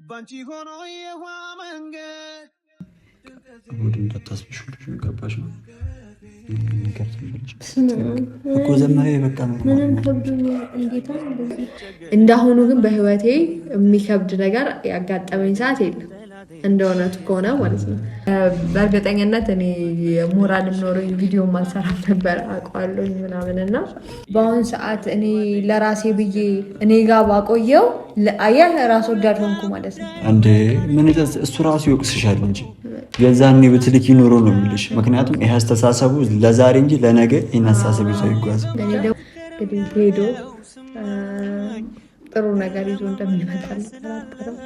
ባንቺ ሆኖ የውሃ መንገድ እሑድ እንዳታስብሽ ልጅ ገባሽ ነው እኮ ዘመሬ በቃ ምንም ከብዶ እንዳሁኑ ግን በህይወቴ የሚከብድ ነገር ያጋጠመኝ ሰዓት የለም። እንደ እውነቱ ከሆነ ማለት ነው። በእርግጠኝነት እኔ ሞራልም ኖሮኝ ቪዲዮ ማልሰራም ነበር አውቀዋለሁኝ ምናምን እና በአሁን ሰዓት እኔ ለራሴ ብዬ እኔ ጋር ባቆየው አየህ ራስ ወዳድ ሆንኩ ማለት ነው። እንዴ ምን እሱ ራሱ ይወቅስሻል እንጂ የዛኔ ብትልክ ይኖሮ ነው የሚልሽ። ምክንያቱም ይህ አስተሳሰቡ ለዛሬ እንጂ ለነገ ይህን አስተሳሰብ ይዞ ይጓዝ። እንግዲህ ሄዶ ጥሩ ነገር ይዞ እንደሚመጣ አልጠራጠርም።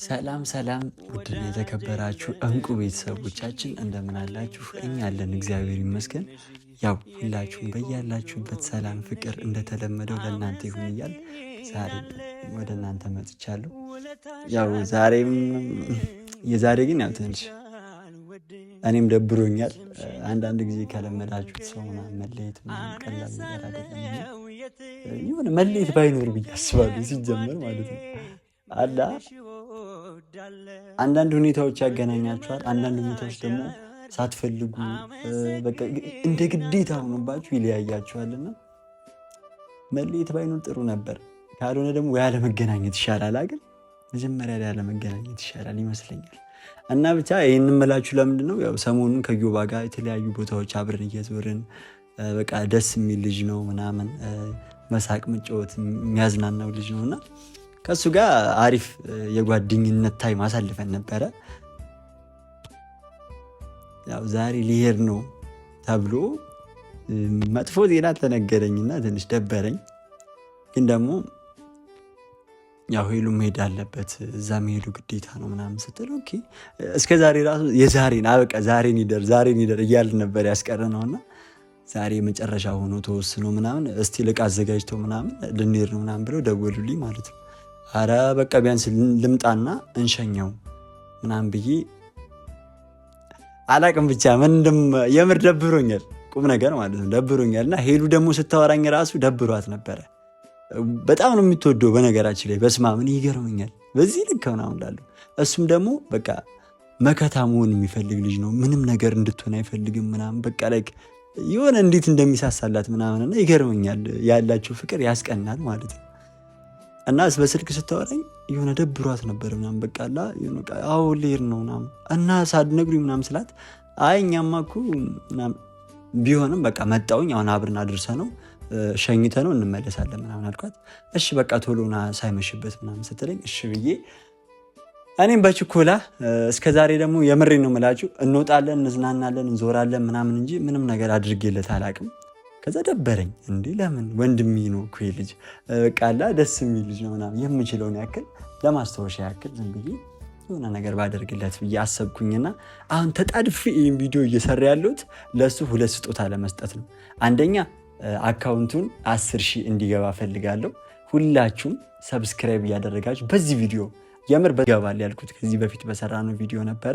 ሰላም ሰላም፣ ውድና የተከበራችሁ እንቁ ቤተሰቦቻችን እንደምን አላችሁ? እኛ አለን፣ እግዚአብሔር ይመስገን። ያው ሁላችሁም በያላችሁበት ሰላም፣ ፍቅር እንደተለመደው ለእናንተ ይሁን እያል ዛሬ ወደ እናንተ መጥቻለሁ። ያው ዛሬም የዛሬ ግን ያው ትንሽ እኔም ደብሮኛል። አንዳንድ ጊዜ ከለመዳችሁት ሰው ምናምን መለየት ምናምን ቀላል ነገር አይደለም። የሆነ መለየት ባይኖር ብዬ አስባለሁ ሲጀመር ማለት ነው አላ አንዳንድ ሁኔታዎች ያገናኛችኋል። አንዳንድ ሁኔታዎች ደግሞ ሳትፈልጉ በቃ እንደ ግዴታ ሆኖባችሁ ይለያያችኋልና መለየት ባይኖር ጥሩ ነበር። ካልሆነ ደግሞ ያለመገናኘት ይሻላል። ግን መጀመሪያ ላይ ያለመገናኘት ይሻላል ይመስለኛል። እና ብቻ ይህን እምላችሁ ለምንድን ነው ያው ሰሞኑን ከዮባ ጋር የተለያዩ ቦታዎች አብረን እየዞርን በቃ ደስ የሚል ልጅ ነው ምናምን መሳቅ መጫወት የሚያዝናናው ልጅ ነው እና ከእሱ ጋር አሪፍ የጓደኝነት time አሳልፈን ነበረ። ያው ዛሬ ሊሄድ ነው ተብሎ መጥፎ ዜና ተነገረኝና ትንሽ ደበረኝ። ግን ደግሞ ያው ሄሉ መሄድ አለበት እዛ መሄዱ ግዴታ ነው ምናምን ስትል okay፣ እስከ ዛሬ ራሱ የዛሬን አበቃ ዛሬን ይደር ዛሬን ይደር እያልን ነበር ያስቀረ ነውና ዛሬ መጨረሻ ሆኖ ተወስኖ ምናምን እስቲ ልቅ አዘጋጅተው ምናምን ልንሄድ ነው ምናምን ብለው ደወሉልኝ ማለት ነው። አረ በቃ ቢያንስ ልምጣና እንሸኘው ምናምን ብዬ አላቅም። ብቻ ምንድም የምር ደብሮኛል፣ ቁም ነገር ማለት ነው ደብሮኛል። እና ሄሉ ደግሞ ስታወራኝ ራሱ ደብሯት ነበረ። በጣም ነው የምትወደው በነገራችን ላይ በስመ አብ ይገርመኛል። በዚህ ልክ ምናምን እላለሁ። እሱም ደግሞ በቃ መከታ መሆን የሚፈልግ ልጅ ነው። ምንም ነገር እንድትሆን አይፈልግም ምናምን በቃ like የሆነ እንዴት እንደሚሳሳላት ምናምን እና ይገርመኛል። ያላቸው ፍቅር ያስቀናል ማለት ነው። እና በስልክ ስታወራኝ የሆነ ደብሯት ነበር ምናምን በቃ አዎ ልሄድ ነው ምናምን እና ሳትነግሩኝ ምናምን ስላት አይ እኛማ እኮ ቢሆንም በቃ መጣውኝ አሁን አብረን አድርሰ ነው ሸኝተ ነው እንመለሳለን ምናምን አልኳት። እሺ በቃ ቶሎና ሳይመሽበት ምናምን ስትለኝ እሺ ብዬ እኔም በችኮላ እስከ ዛሬ ደግሞ የምሬ ነው የምላችሁ እንወጣለን፣ እንዝናናለን፣ እንዞራለን ምናምን እንጂ ምንም ነገር አድርጌለት አላቅም። ከዛ ደበረኝ። እንዲህ ለምን ወንድሜ ነው እኮ ይሄ ልጅ በቃላ ደስ የሚል ልጅ ነው ምናምን የምችለውን ያክል ለማስታወሻ ያክል ዝም ብዬ የሆነ ነገር ባደርግለት ብዬ አሰብኩኝና አሁን ተጣድፌ ይህን ቪዲዮ እየሰራ ያለሁት ለእሱ ሁለት ስጦታ ለመስጠት ነው። አንደኛ account ኡን 10,000 እንዲገባ ፈልጋለሁ። ሁላችሁም subscribe እያደረጋችሁ በዚህ ቪዲዮ የምር በገባል ያልኩት ከዚህ በፊት በሰራነው ቪዲዮ ነበረ።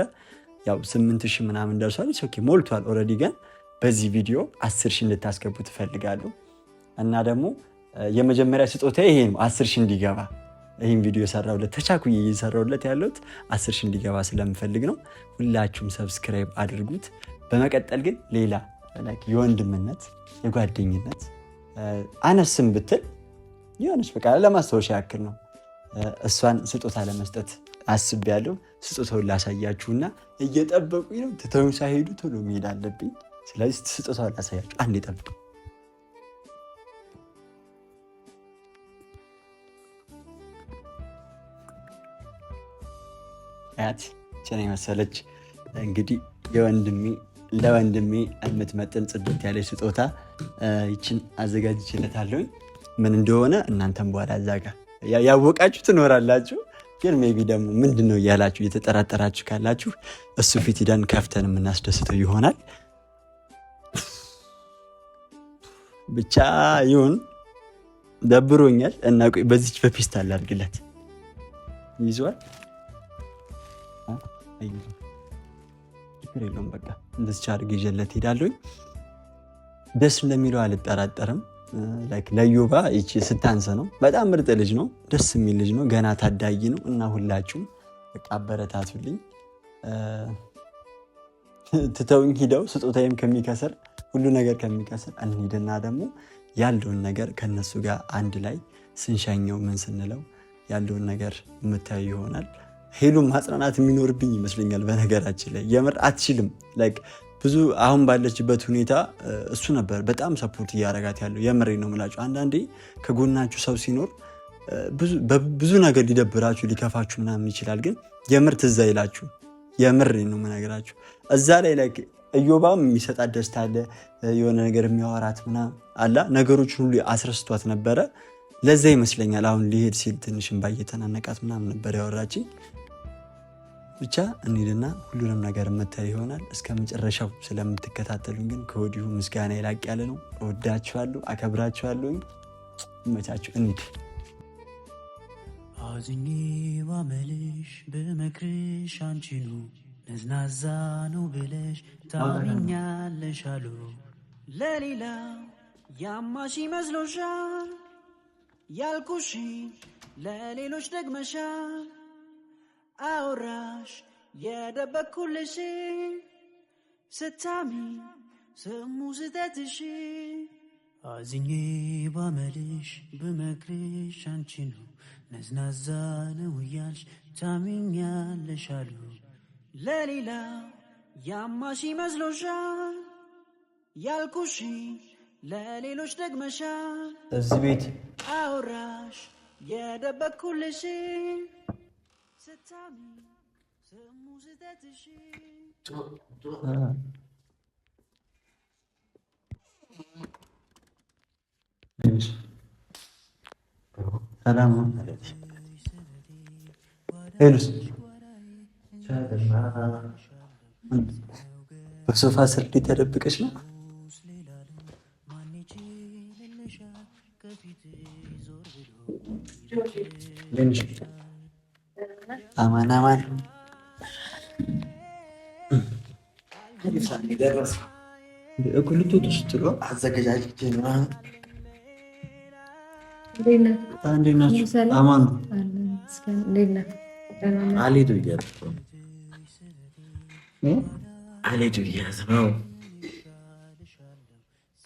ያው 8,000 ምናምን ደርሷል። okay ሞልቷል already ግን በዚህ ቪዲዮ 10,000 እንድታስገቡ ትፈልጋለሁ። እና ደግሞ የመጀመሪያ ስጦታ ይሄ ነው፣ 10,000 እንዲገባ ይህን ቪዲዮ የሰራሁለት ተቻኩዬ እየሰራሁለት ያለሁት 10,000 እንዲገባ ስለምፈልግ ነው። ሁላችሁም subscribe አድርጉት። በመቀጠል ግን ሌላ የወንድምነት የጓደኝነት አነስም ብትል የሆነች በቃ ለማስታወሻ ያክል ነው እሷን ስጦታ ለመስጠት አስቤያለሁ። ስጦታውን ላሳያችሁና እየጠበቁኝ ነው። ትተውኝ ሳይሄዱ ቶሎ መሄድ አለብኝ። ስለዚህ ስጦታውን ላሳያችሁ፣ አንዴ ጠብቁ። አያት ችን የመሰለች እንግዲህ የወንድሜ ለወንድሜ የምትመጥን ጽድት ያለች ስጦታ ይችን አዘጋጅቼለታለሁኝ። ምን እንደሆነ እናንተም በኋላ እዛ ጋር ያወቃችሁ ትኖራላችሁ። ግን maybe ደግሞ ምንድን ነው እያላችሁ እየተጠራጠራችሁ ካላችሁ እሱ ፊት ሂደን ከፍተን የምናስደስተው ይሆናል። ብቻ ይሁን ደብሮኛል እና ቆይ በዚች በፌስታል ላድርግለት። ይዟል፣ ችግር የለውም። በቃ እንደዚች አድርጌ ይዤለት ሄዳለሁኝ። ደስ እንደሚለው አልጠራጠርም። ለዮባ ይቺ ስታንሰ ነው። በጣም ምርጥ ልጅ ነው። ደስ የሚል ልጅ ነው። ገና ታዳጊ ነው እና ሁላችሁም በቃ አበረታቱልኝ። ትተውኝ ሂደው ስጦታዬም ከሚከስር ሁሉ ነገር ከሚከስር እንሂድና ደግሞ ያለውን ነገር ከነሱ ጋር አንድ ላይ ስንሸኘው ምን ስንለው ያለውን ነገር የምታዩ ይሆናል። ሄሉን ማጽናናት የሚኖርብኝ ይመስለኛል። በነገራችን ላይ የምር አትችልም። Like ብዙ አሁን ባለችበት ሁኔታ እሱ ነበር በጣም support እያረጋት ያለው። የምሬ ነው የምላችሁ። አንዳንዴ ከጎናችሁ ሰው ሲኖር ብዙ ነገር ሊደብራችሁ ሊከፋችሁ ምናምን ይችላል። ግን የምር ትዝ አይላችሁ። የምር ነው የምነግራችሁ። እዛ ላይ like እዮባም የሚሰጣት ደስታ አለ፣ የሆነ ነገር የሚያወራት ምናምን አላ ነገሮችን ሁሉ አስረስቷት ነበረ። ለዛ ይመስለኛል አሁን ሊሄድ ሲል ትንሽ እምባ እየተናነቃት ምናምን ነበር ያወራችኝ። ብቻ እንሂድና ሁሉንም ነገር የምታይ ይሆናል። እስከ መጨረሻው ስለምትከታተሉኝ ግን ከወዲሁ ምስጋና የላቅ ያለ ነው። እወዳችኋለሁ፣ አከብራችኋለሁ። ይመቻችሁ። እንሂድ። አዝኜ ባመልሽ ብመክርሽ አንቺኑ ነዝናዛ ነው ብለሽ ታምኛለሽ አሉ ለሌላ ያማሽ ይመስሎሻል ያልኩሽ ለሌሎች ደግመሻል አውራሽ የደበኩልሽ ስታሚ ስሙ ስተትሽ አዝኜ ባመልሽ ብመክርሽ አንቺኑ ነዝናዛ ነው እያልሽ ታምኛለሽ አሉ ለሌላ ያማሽ ይመስሎሻል ያልኩሽ ለሌሎች ደግመሻል እዚህ ቤት አውራሽ የደበኩልሽ ስታሚ ስሙ ስተትሽ ሰላም ሄሉስ በሶፋ ስር ተደብቀሽ ነው? አማን አማን። እኮ ልትወጡ ስትሉ አዘገጃጅቼ ነው። እንዴት ናችሁ? አማን ነው። አልሄድ ብያለሁ እኮ አልሄድ ብያለሁ ነው።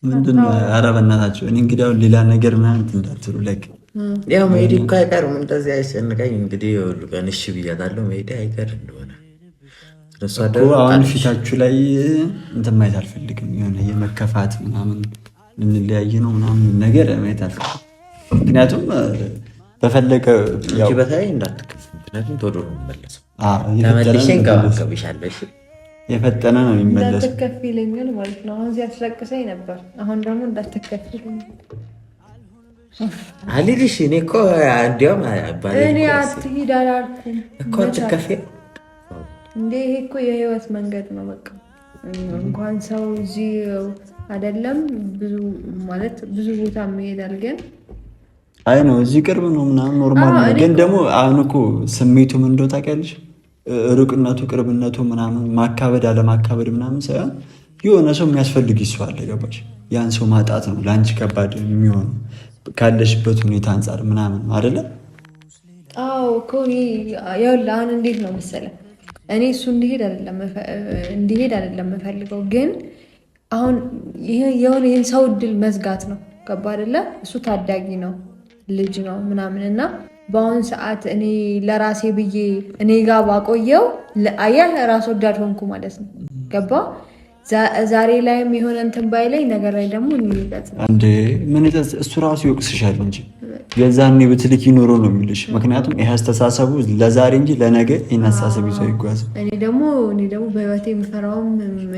ምንድን ነው? ኧረ በእናታችሁ እኔ እንግዲህ አሁን ሌላ ነገር ምናምን እንዳትሉ። Like ያው መሄድ እኮ አይቀርም። እንደዚህ አይጨንቀኝ። እንግዲህ ሁሉ ቀን እሺ ብያታለሁ። መሄድ አይቀር እንደሆነ አሁን ፊታችሁ ላይ እንትን ማየት አልፈልግም። የሆነ የመከፋት ምናምን ልንለያይ ነው ምናምን ነገር ማየት አልፈልግም። ምክንያቱም በፈለገ በተለይ እንዳትከፍ፣ ምክንያቱም ቶሎ ነው የምመለሰው። ተመልሼ እንከባከብሻለሁ። የፈጠነ ነው የሚመለሰው። እንዳትከፊ ይለኛል ማለት ነው። አሁን ሲያስለቅሰኝ ነበር። አሁን ደግሞ እንዳትከፊ ይለኛል። አልልሽ እኔ እኮ እንዲያውም እኔ አትሂድ አላልኩም እኮ አትከፊ እንዴ። ይሄ እኮ የህይወት መንገድ ነው። በቃ እንኳን ሰው እዚህ አይደለም ብዙ ማለት ብዙ ቦታ መሄዳል ግን አይ ነው እዚህ ቅርብ ነው ምናምን normal ነው። ግን ደግሞ አሁን እኮ ስሜቱ ምን እንደው ታውቂያለሽ፣ ሩቅነቱ ቅርብነቱ ምናምን ማካበድ አለማካበድ ምናምን ሳይሆን የሆነ ሰው የሚያስፈልግ ሰው አለ። ገባሽ? ያን ሰው ማጣት ነው ለአንቺ ከባድ የሚሆነው ካለሽበት ሁኔታ አንጻር ምናምን ነው አይደለ? አዎ እኮ ይኸውልህ፣ አሁን እንዴት ነው መሰለህ፣ እኔ እሱ እንዲሄድ አይደለም የምፈልገው፣ ግን አሁን የሆነ የሰው እድል መዝጋት ነው። ገባ አይደለ? እሱ ታዳጊ ነው ልጅ ነው ምናምን እና በአሁን ሰዓት እኔ ለራሴ ብዬ እኔ ጋ ባቆየው አየህ ራስ ወዳድ ሆንኩ ማለት ነው። ገባ ዛሬ ላይም የሆነ እንትን ባይለኝ ነገር ላይ ደግሞ እንዴ ምን እሱ ራሱ ይወቅስሻል እንጂ የዛኔ ብትልክ ይኖሮ ነው የሚልሽ። ምክንያቱም ይህ አስተሳሰቡ ለዛሬ እንጂ ለነገ ይህን አስተሳሰብ ይዞ አይጓዝም። እኔ ደግሞ እኔ ደግሞ በህይወቴ የምፈራውም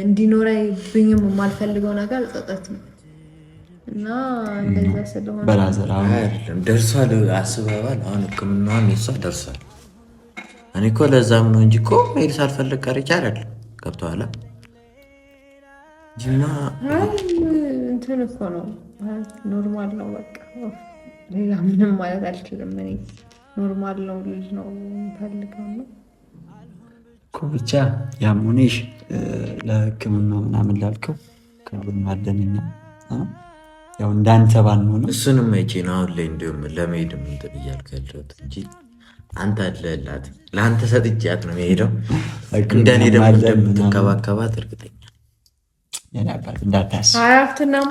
እንዲኖረብኝም የማልፈልገው ነገር ጸጸት ነው እና እንደዛ ስለሆነ brother ደርሷል። አስበዋል። አሁን ሕክምናዋን የእሷ ደርሷል። እኔ እኮ ለዛም ነው እንጂ እኮ መሄድ ሳልፈልግ ቀርቼ አይደለም። ገብቶሃል? ጅማ እንትን እኮ ነው normal ነው። በቃ ሌላ ምንም ማለት አልችልም። እኔ normal ነው ልጅ ነው የምፈልገው ነው እኮ ብቻ ያም ሆነሽ ለሕክምና ምናምን ላልከው ከጎን አለን እኛ። ያው እንዳንተ ባንሆንም እሱንም አይቼ ነው አሁን ላይ እንዲሁም ለመሄድም እንትን እያልኩ ያለሁት እንጂ አንተ አለላት ለአንተ ሰጥቼያት ነው የሄደው። እንደኔ ደግሞ እንደምትንከባከባት እርግጠኛ ሀላፍትናማ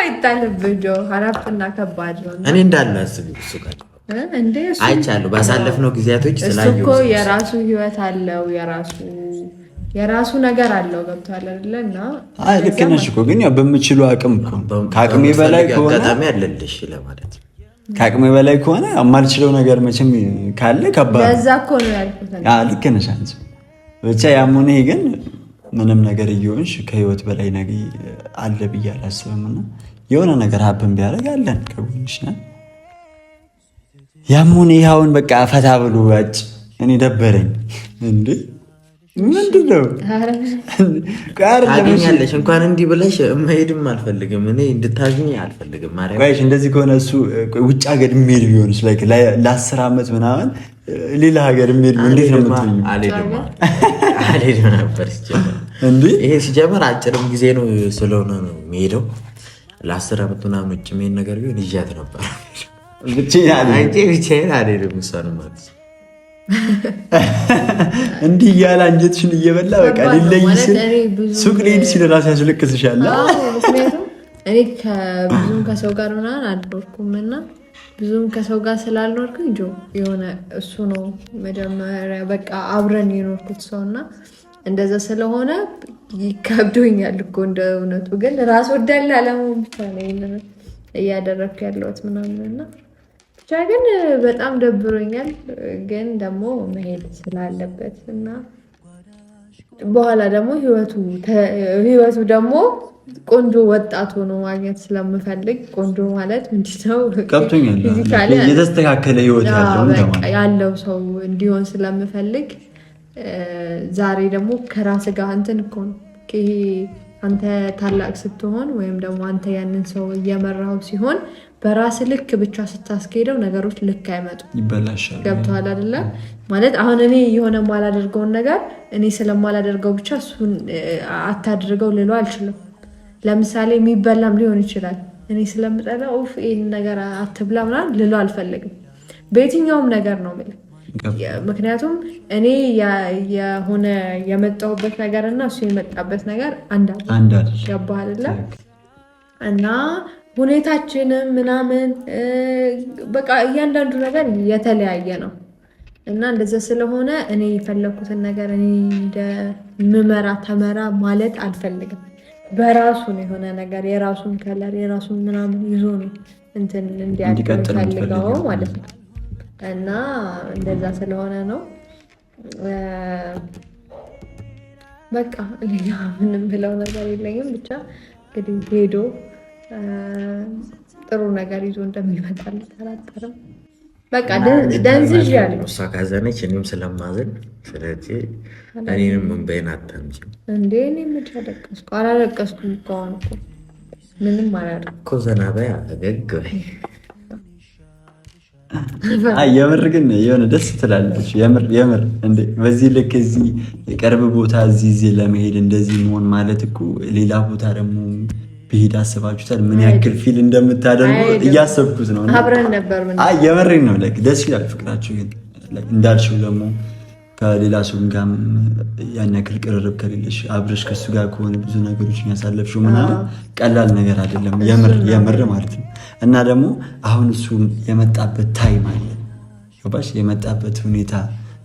አይጣልብህ ጆ፣ ሀላፍትና ከባድ ነው። እኔ እንዳለ አስቢ እሱ ጋር አይቻለሁ ባሳለፍነው ጊዜያቶች እሱ እኮ የራሱ ህይወት አለው የራሱ ነገር አለው። ገብቶሃል አይደለ? እና ልክ ነሽ እኮ ግን ያው በምችሉ አቅም እኮ ከአቅሜ በላይ ከሆነ አጋጣሚ አለልሽ ለማለት ከአቅሜ በላይ ከሆነ የማልችለው ነገር መቼም ካለ ከባድ ለዛ እኮ ነው ያልኩት። ልክ ነሽ አንቺ ብቻ ያም ሆነ ይሄ ግን ምንም ነገር እየሆንሽ ከህይወት በላይ ነገ አለ ብዬ አላስብም። እና የሆነ ነገር happen ቢያደርግ አለን ከጎንሽ ነን። ያም ሆነ ይህ አሁን በቃ ፈታ ብሎ ያጭ እኔ ደበረኝ እንዴ ምንድን ነው ታገኛለሽ? እንኳን እንዲህ ብለሽ መሄድም አልፈልግም። እኔ እንድታዝኝ አልፈልግም። ማርያም እንደዚህ ከሆነ እሱ ውጭ ሀገር የሚሄድ ቢሆንስ ለ10 ዓመት ምናምን ሌላ ሀገር የሚሄድ እንዴት ነው የምትሆኚው? አልሄድም ነበር ሲጀመር። ይሄ ሲጀመር አጭርም ጊዜ ነው ስለሆነ ነው የሚሄደው። ለ10 ዓመት ምናምን ውጭ የሚሄድ ነገር ቢሆን ይዣት ነበር። ብቻዬን አልሄድም። እሷንም ማለት እንዲህ እያለ አንጀትሽን እየበላ በቃ ሊለይ ሲል ሱቅ ሊሄድ ሲል እራሱ ያስለቅስሻል። ምክንያቱም እኔ ብዙም ከሰው ጋር ምናምን አልኖርኩም እና ብዙም ከሰው ጋር ስላልኖርኩኝ ጆ የሆነ እሱ ነው መጀመሪያ በቃ አብረን የኖርኩት ሰው እና እንደዛ ስለሆነ ይከብዶኛል እኮ እንደ እውነቱ። ግን ራስ ወዳድ ላለመሆን ብቻ ነው ይሄንን እያደረግኩ ያለሁት ምናምን እና ብቻ ግን በጣም ደብሮኛል። ግን ደግሞ መሄድ ስላለበት እና በኋላ ደግሞ ህይወቱ ደግሞ ቆንጆ ወጣት ሆኖ ማግኘት ስለምፈልግ፣ ቆንጆ ማለት ምንድነው? ገብቶኛል። የተስተካከለ ህይወት ያለው ሰው እንዲሆን ስለምፈልግ ዛሬ ደግሞ ከራስ ጋር እንትን እኮ ነው ይሄ አንተ ታላቅ ስትሆን ወይም ደግሞ አንተ ያንን ሰው እየመራው ሲሆን በራስ ልክ ብቻ ስታስኬደው ነገሮች ልክ አይመጡም፣ ይበላሻል። ገብቶሃል አይደለ? ማለት አሁን እኔ የሆነ የማላደርገውን ነገር እኔ ስለማላደርገው ብቻ እሱን አታድርገው ልለው አልችልም። ለምሳሌ የሚበላም ሊሆን ይችላል። እኔ ስለምጠላ ኡፍ ይህን ነገር አትብላ ምናምን ልለው አልፈልግም። በየትኛውም ነገር ነው የምልህ። ምክንያቱም እኔ የሆነ የመጣሁበት ነገር እና እሱ የመጣበት ነገር አንድ አይደለም። ገባህ አይደለ? እና ሁኔታችንም ምናምን በቃ እያንዳንዱ ነገር የተለያየ ነው እና እንደዛ ስለሆነ እኔ የፈለግኩትን ነገር እኔ እንደምመራ ተመራ ማለት አልፈልግም። በራሱ ነው የሆነ ነገር የራሱን color የራሱን ምናምን ይዞ ነው እንትን እንዲያድግ ፈልገው ማለት ነው። እና እንደዛ ስለሆነ ነው በቃ ሌላ ምንም ብለው ነገር የለኝም። ብቻ እንግዲህ ሄዶ ጥሩ ነገር ይዞ እንደሚመጣ አልጠራጠርም። በቃ ደንዝዥ ያለው እሷ ካዘነች እኔም ስለማዝን፣ ስለዚህ እኔንም እንባዬን አታምጪም እንዴ? እኔ መች አለቀስኩ? አላለቀስኩም እኮ አሁን እኮ ምንም አላደረኩም እኮ። ዘና በይ፣ አገግ በይ። የምር ግን የሆነ ደስ ትላላችሁ። የምር የምር እንዴ በዚህ ልክ እዚህ የቅርብ ቦታ እዚህ እዚህ ለመሄድ እንደዚህ መሆን ማለት እኮ ሌላ ቦታ ደግሞ ብሄድ አስባችሁታል? ምን ያክል feel እንደምታደርጉ እያሰብኩት ነው። አብረን ነበር። የምሬን ነው። ደስ ይላል ፍቅራችሁ። ግን እንዳልሽው ደግሞ ከሌላ ሰው ጋር ያን ያክል ቅርርብ ከሌለሽ አብረሽ ከሱ ጋር ከሆነ ብዙ ነገሮችን ያሳለፍሽው ምናምን ቀላል ነገር አይደለም። የምር የምር ማለት ነው። እና ደግሞ አሁን እሱ የመጣበት time አለ ገባሽ? የመጣበት ሁኔታ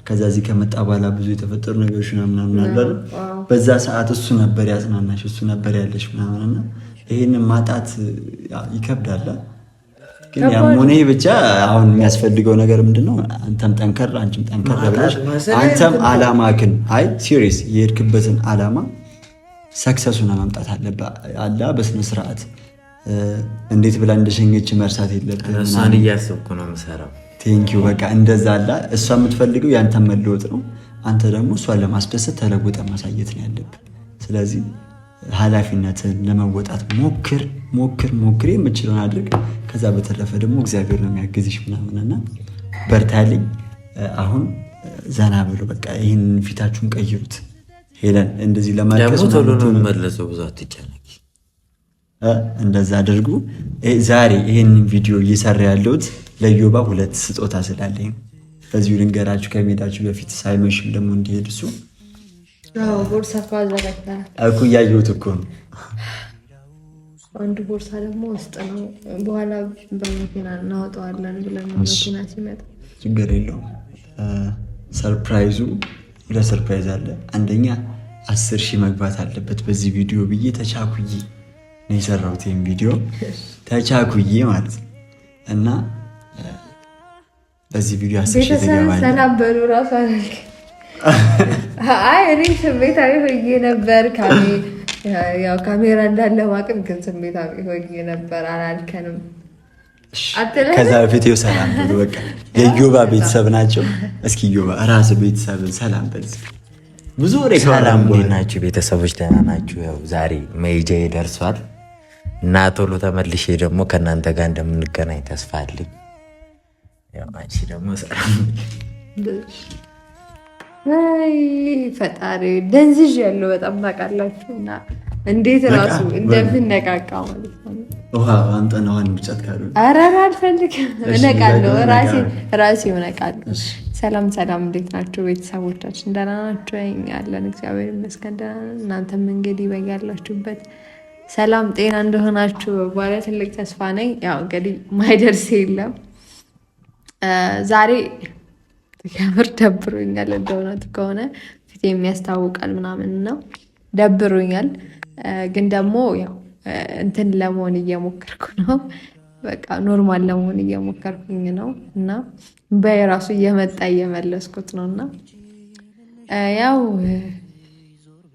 ከዛ እዚህ ከመጣ በኋላ ብዙ የተፈጠሩ ነገሮች ምናምን አሉ አይደል? በዛ ሰዓት እሱ ነበር ያጽናናሽ፣ እሱ ነበር ያለሽ ምናምን እና ይሄንን ማጣት ይከብዳል። ግን ያም ሆነ ይህ ብቻ አሁን የሚያስፈልገው ነገር ምንድነው? አንተም ጠንከር አንቺም ጠንከር ብለሽ አንተም አላማክን አይ serious የሄድክበትን አላማ success ኡን ማምጣት አለብህ። አላ በስነ ስርዓት እንዴት ብላ እንደሸኘች መርሳት የለብህም። እሷን እያሰብኩ ነው የምሰራው። Thank you በቃ እንደዛ አላ እሷ የምትፈልገው ያንተን መለወጥ ነው። አንተ ደግሞ እሷን ለማስደሰት ተለውጠ ማሳየት ነው ያለብህ። ስለዚህ ኃላፊነትን ለመወጣት ሞክር ሞክር ሞክር፣ የምችለውን አድርግ። ከዛ በተረፈ ደግሞ እግዚአብሔር ነው የሚያግዝሽ ምናምንና በርታልኝ። አሁን ዘና ብሎ በቃ ይህን ፊታችሁን ቀይሩት። ሄለን እንደዚህ ለማልቀስ ቶሎ ነው የምመለሰው። ብዙ አትጨነቂ። እንደዛ አድርጉ። ዛሬ ይህንን ቪዲዮ እየሰራ ያለሁት ለዮባ ሁለት ስጦታ ስላለኝ በዚሁ ልንገራችሁ። ከመሄዳችሁ በፊት ሳይመሽም ደግሞ እንዲሄድ እሱ ቦርሳ እኮ አዘጋጅተናል እኮ እያየሁት እኮ ነው። አንዱ ቦርሳ ደግሞ ውስጥ ነው። በኋላ በመኪና እናወጣዋለን ብለን መኪና ሲመጣ ችግር የለውም። surprise ኡ ሁለት surprise አለ። አንደኛ 10,000 መግባት አለበት በዚህ ቪዲዮ ብዬ ተቻኩዬ ነው የሰራሁት ይህን ቪዲዮ ተቻኩዬ ማለት ነው። እና በዚህ ቪዲዮ 10,000 ትገባለህ። ሰላም በሉ ራሱ አላልክ። አይ እኔ ስሜታዊ ሆኜ ነበር። ያው ካሜራ እንዳለ ማቅም ግን ስሜታዊ ሆኜ ነበር። አላልከንም። ከዛ በፊት ይኸው ሰላም በሉ በቃ የዮባ ቤተሰብ ናቸው። እስኪ ዮባ ራስ ቤተሰብን ሰላም በል። ብዙ ወሬ ሰላም እንዴት ናችሁ ቤተሰቦች? ደህና ናችሁ? ያው ዛሬ መሄጃዬ ደርሷል እና ቶሎ ተመልሼ ደግሞ ከእናንተ ጋር እንደምንገናኝ ተስፋ አለኝ። ያው አንቺ ደግሞ ሰላም ፈጣሪ ደንዝዥ ያለው በጣም ታውቃላችሁ። እና እንዴት ራሱ እንደምነቃቃ ማለት ነው። ውሃ አምጠን ውሃ እንብጫት ካሉ ኧረ አልፈልግም፣ እነቃለሁ፣ ራሴ እነቃለሁ። ሰላም ሰላም፣ እንዴት ናቸው ቤተሰቦቻችን? ደህና ናቸው? እኛ አለን እግዚአብሔር ይመስገን ደህና ነን። እናንተም እንግዲህ በያላችሁበት ሰላም ጤና እንደሆናችሁ ባለ ትልቅ ተስፋ ነኝ። ያው እንግዲህ ማይደርስ የለም። ዛሬ የምር ደብሮኛል፣ እንደ እውነቱ ከሆነ ፊት የሚያስታውቃል ምናምን ነው ደብሮኛል። ግን ደግሞ ያው እንትን ለመሆን እየሞከርኩ ነው። በቃ normal ለመሆን እየሞከርኩኝ ነው እና በየራሱ እየመጣ እየመለስኩት ነው እና ያው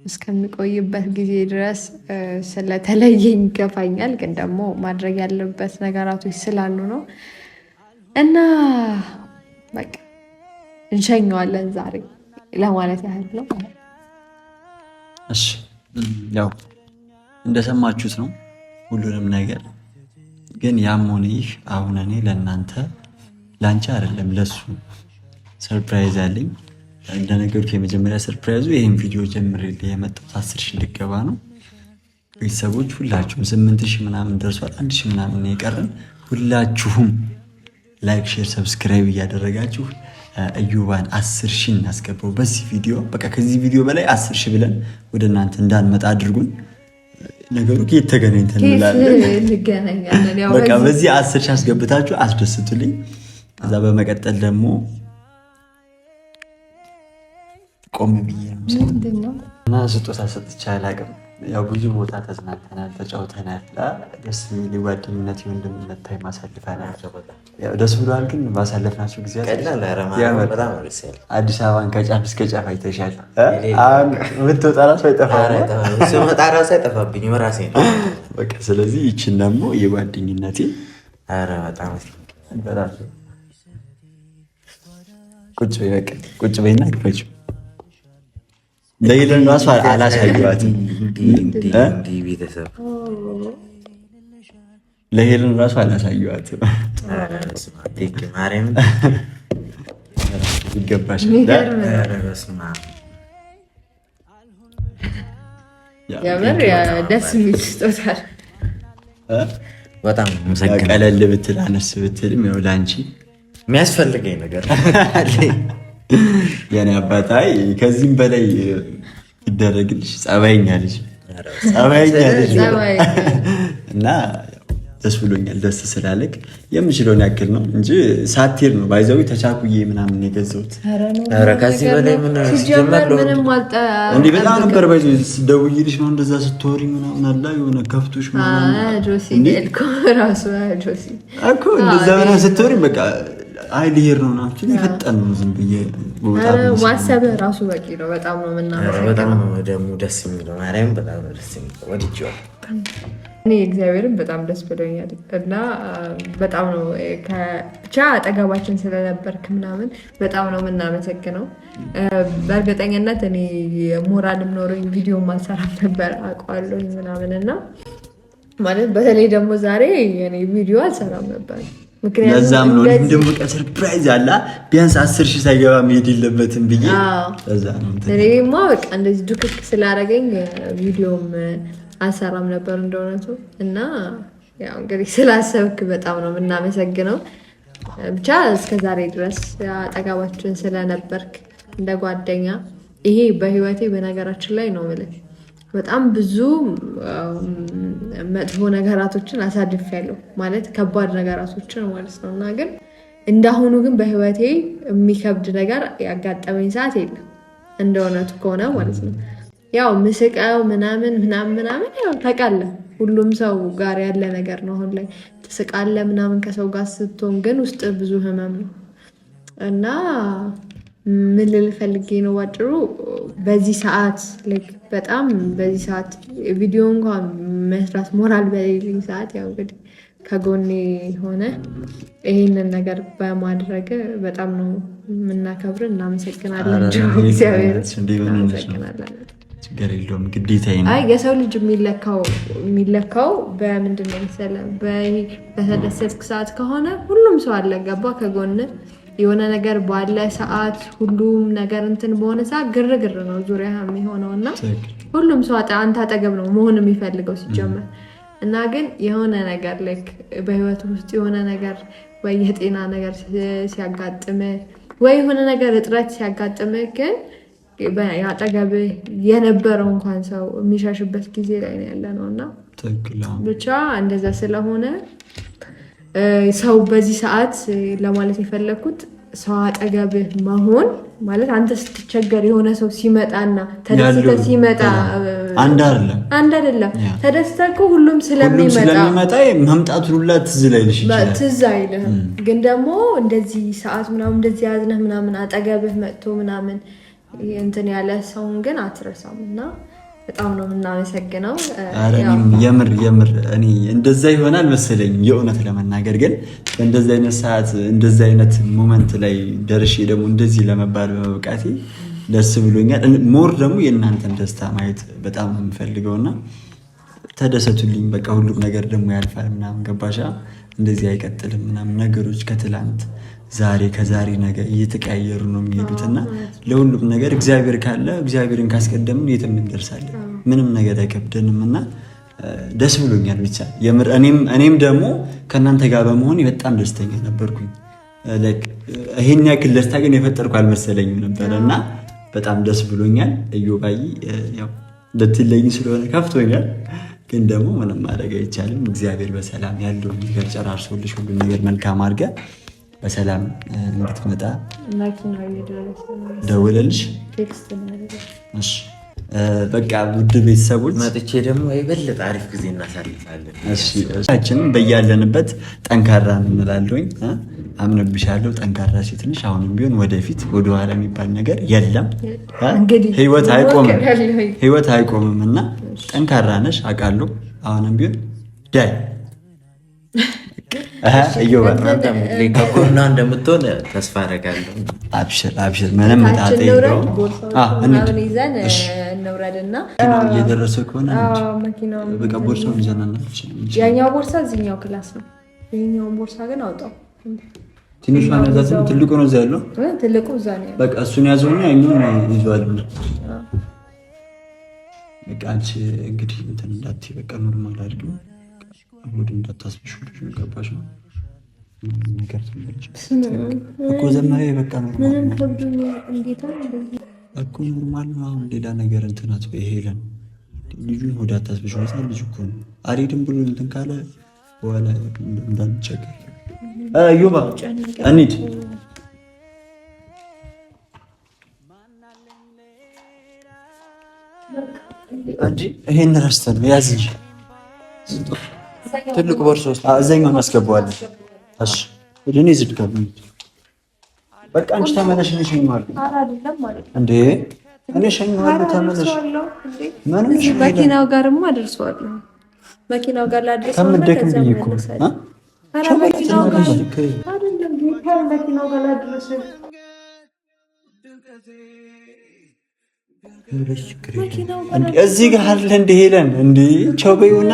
እስከሚቆይበት ጊዜ ድረስ ስለተለየኝ ይገፋኛል። ግን ደግሞ ማድረግ ያለበት ነገራቶች ስላሉ ነው እና በቃ እንሸኘዋለን ዛሬ ለማለት ያህል ነው። እሺ ያው እንደሰማችሁት ነው ሁሉንም ነገር። ግን ያም ሆነ ይህ አሁን እኔ ለእናንተ ለአንቺ አይደለም ለሱ surprise አለኝ። እንደነገርኩህ የመጀመሪያ surprise ኡ ይህን ቪዲዮ ጀምሬልህ የመጣሁት 10,000 እንድገባ ነው። ቤተሰቦች ሁላችሁም 8,000 ምናምን ደርሷል። 1,000 ምናምን የቀረን ሁላችሁም like፣ share፣ subscribe እያደረጋችሁ እዩባን 10,000 እናስገባው በዚህ ቪዲዮ። በቃ ከዚህ ቪዲዮ በላይ 10,000 ብለን ወደ እናንተ እንዳንመጣ አድርጉን። ነገሩ ከየት ተገናኝተን እንላለን። በቃ በዚህ 10,000 አስገብታችሁ አስደስቱልኝ። ከዛ በመቀጠል ደግሞ ቆም ብዬ ነው እና ስጦታ ሰጥቼ አላውቅም። ያው ብዙ ቦታ ተዝናንተናል፣ ተጫውተናል። ደስ የሚል የጓደኝነት የወንድምነት time አሳልፈናል። ያው ደስ ብሏል። ግን ባሳለፍናቸው ጊዜያት አዲስ አበባን ከጫፍ እስከ ጫፍ አይተሻል። ብትወጣ እራሱ አይጠፋብኝም ራሴ ነው። በቃ ስለዚህ ይችን ደግሞ የጓደኝነቴ ቁጭ በይ፣ በቃ ቁጭ በይና ግፈችው። ለይለን ራሱ አላሳየኋትም። ለሄለን ራሱ አላሳየኋትም። ይገባሻል። የምር ደስ የሚል ስጦታ በጣም ቀለል ብትል አነስ ብትልም ያው ለአንቺ የሚያስፈልገኝ ነገር የኔ አባታይ ከዚህም በላይ ይደረግልሽ። ጸባይኛ ልጅ ጸባይኛ ልጅ እና ደስ ብሎኛል። ደስ ስላለክ የምችለውን ያክል ነው እንጂ ሳትሄድ ነው ባይዘዊ ተቻኩዬ ምናምን የገዛሁት። ከዚህ በላይ ምን እንዲህ በጣም ነበር ባይዘዊ ደውዬልሽ ነው እንደዛ ስትወሪ ምናምን አላ የሆነ ከፍቶሽ ምናምን እኮ እንደዛ ምናምን ስትወሪ በቃ አይ ልሄድ ነው ምናምን የፈጠን ነው ዝም ብዬ ማሰብህ ራሱ በቂ ነው። በጣም ነው የምናመሰግነው። በጣም ነው ደግሞ ደስ የሚለው ማርያም፣ በጣም ነው ደስ የሚለው ወድጄዋለሁ። እኔ እግዚአብሔርን በጣም ደስ ብሎኛል እና በጣም ነው ብቻ አጠገባችን ስለነበርክ ምናምን በጣም ነው የምናመሰግነው። በእርግጠኝነት እኔ ሞራልም ኖሮኝ ቪዲዮ አልሰራም ነበር አውቀዋለሁኝ ምናምን እና ማለት በተለይ ደግሞ ዛሬ እኔ ቪዲዮ አልሰራም ነበር። ለዛም ነው እኔም ደግሞ በቃ surprise አላ ቢያንስ 10,000 ሳይገባ መሄድ የለበትም ብዬ ለዛ ነው። እኔማ በቃ እንደዚህ ዱክክ ስላደረገኝ ቪዲዮም አልሰራም ነበር እንደእውነቱ። እና ያው እንግዲህ ስላሰብክ በጣም ነው የምናመሰግነው። ብቻ እስከዛሬ ድረስ አጠገባችን ስለነበርክ እንደ ጓደኛ፣ ይሄ በህይወቴ በነገራችን ላይ ነው የምልህ በጣም ብዙ መጥፎ ነገራቶችን አሳልፌያለሁ፣ ማለት ከባድ ነገራቶችን ማለት ነው። እና ግን እንዳሁኑ ግን በህይወቴ የሚከብድ ነገር ያጋጠመኝ ሰዓት የለም እንደ እውነቱ ከሆነ ማለት ነው። ያው ምስቀው ምናምን ምናምን ምናምን ያው ታውቃለህ፣ ሁሉም ሰው ጋር ያለ ነገር ነው። አሁን ላይ ትስቃለህ ምናምን ከሰው ጋር ስትሆን፣ ግን ውስጥ ብዙ ህመም ነው። እና ምን ልል ፈልጌ ነው ባጭሩ፣ በዚህ ሰዓት በጣም በዚህ ሰዓት ቪዲዮ እንኳን መስራት ሞራል በሌለኝ ሰዓት ያው እንግዲህ ከጎኔ ሆነ ይሄንን ነገር በማድረግ በጣም ነው የምናከብር። እናመሰግናለን። እግዚአብሔር እናመሰግናለን። ችግር የለውም፣ ግዴታ ነው። አይ የሰው ልጅ የሚለካው በምንድን ነው መሰለህ? በተደሰትክ ሰዓት ከሆነ ሁሉም ሰው አለ፣ ገባ ከጎን የሆነ ነገር ባለ ሰዓት፣ ሁሉም ነገር እንትን በሆነ ሰዓት ግርግር ነው ዙሪያ የሚሆነው እና ሁሉም ሰው አንተ አጠገብ ነው መሆን የሚፈልገው ሲጀመር። እና ግን የሆነ ነገር like በህይወት ውስጥ የሆነ ነገር ወይ የጤና ነገር ሲያጋጥም ወይ የሆነ ነገር እጥረት ሲያጋጥም ግን አጠገብህ የነበረው እንኳን ሰው የሚሸሽበት ጊዜ ላይ ነው ያለ ነው። እና ብቻ እንደዛ ስለሆነ ሰው በዚህ ሰዓት ለማለት የፈለግኩት ሰው አጠገብህ መሆን ማለት አንተ ስትቸገር የሆነ ሰው ሲመጣና ተደስተ ሲመጣ አንድ አይደለም፣ አንድ አይደለም። ተደስተ እኮ ሁሉም ስለሚመጣ መምጣቱን ሁላ ትዝ ላይልሽ ይችላል፣ ትዝ አይልህም። ግን ደግሞ እንደዚህ ሰዓት ምናምን እንደዚህ ያዝነህ ምናምን አጠገብህ መጥቶ ምናምን እንትን ያለ ሰውን ግን አትረሳም እና በጣም ነው የምናመሰግነው። የምር የምር እኔ እንደዛ ይሆናል መሰለኝ የእውነት ለመናገር፣ ግን በእንደዚ አይነት ሰዓት እንደዚ አይነት moment ላይ ደርሼ ደግሞ እንደዚህ ለመባል በመብቃቴ ደስ ብሎኛል። More ደግሞ የእናንተን ደስታ ማየት በጣም ነው የምፈልገው እና ተደሰቱልኝ። በቃ ሁሉም ነገር ደግሞ ያልፋል ምናምን፣ ገባሻ? እንደዚህ አይቀጥልም ምናምን፣ ነገሮች ከትላንት ዛሬ ከዛሬ ነገ እየተቀያየሩ ነው የሚሄዱት እና ለሁሉም ነገር እግዚአብሔር ካለ፣ እግዚአብሔርን ካስቀደምን የትም እንደርሳለን። ምንም ነገር አይከብደንም እና ደስ ብሎኛል። ብቻ የምር እኔም ደግሞ ከእናንተ ጋር በመሆን በጣም ደስተኛ ነበርኩኝ። ይሄን ያክል ደስታ ግን የፈጠርኩ አልመሰለኝም ነበረ እና በጣም ደስ ብሎኛል። እዮባይ ያው ልትለኝ ስለሆነ ከፍቶኛል፣ ግን ደግሞ ምንም ማድረግ አይቻልም። እግዚአብሔር በሰላም ያለውን ነገር ጨራርሶልሽ ሁሉን ነገር መልካም አድርገህ በሰላም እንድትመጣ ደውለልሽ። በቃ ውድ ቤተሰቦች መጥቼ ደግሞ የበለጠ አሪፍ ጊዜ እናሳልፋለን። ችንም በያለንበት ጠንካራ እንላለሁኝ። አምንብሻለሁ። ጠንካራ ሴት ነሽ። አሁንም ቢሆን ወደፊት ወደኋላ የሚባል ነገር የለም። ህይወት አይቆምም፣ ህይወት አይቆምም እና ጠንካራ ነሽ አውቃለሁ። አሁንም ቢሆን ዳይ ከጎኗ እንደምትሆን ተስፋ አደርጋለሁ። አብሽር አብሽር፣ ምንም ጣጣ የለውም። ይዘን እንውረድና እየደረሰ ከሆነ በቃ ቦርሳውን ይዘን ያኛው ቦርሳ እዚህኛው class ነው። ይኸኛውን ቦርሳ ግን አውጣው። ትንሿን ያዛት፣ ትልቁ ነው እዛ ያለው። ትልቁ እዛ ነው በቃ እሱን ያዘውና ያኛውን ይዘዋል። በቃ አንቺ እንግዲህ እንትን እንዳትዪ፣ በቃ normal አድርጊው። ሆድ እንዳታስብሽ፣ ልጅ ገባሽ ነው ነገር እኮ ዘመናዊ በቃ እኮ normal ነው። አሁን ሌላ ነገር እንትን አትበይ ሄለን፣ ልጁን ሆድ አታስብሽ። ህፃን ልጅ እኮ ነው። አልሄድም ብሎ እንትን ካለ በኋላ እንዳንቸገር። ዮባ እንሂድ። እንጂ ይሄን ረስተን ያዝ እንጂ ትልቁ ቦርሳ ውስጥ እዛኛውን እናስገባዋለን። እሺ እኔ ዝድጋ በቃ አንቺ ተመለሽ። እኔ እሸኘዋለሁ። እንዴ እኔ እሸኘዋለሁ። ተመለሽ። መኪናው ጋርማ አደርሰዋለሁ። መኪናው ጋር ላድርሰው ከምደክም ብዬ እኮ መኪናው ጋር ላድርሰው። እዚህ ጋር አለ እንደ ሄለን እንደ ቻው በይውና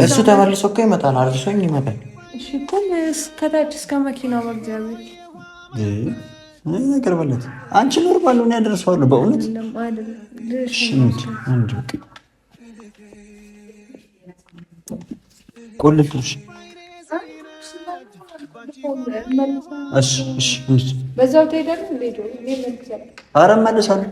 እሱ ተመልሶ እኮ ይመጣል፣ አድርሶኝ ይመጣል። እሺ እኮ ከታች እስከ መኪናው በእግዚአብሔር ነገር በለት። አንቺ normal ነው ያደርሰዋለሁ። በእውነት ቆልፍሽ። እሺ እሺ እሺ። በዛው ትሄዳለህ። ኧረ እመለሳለሁ።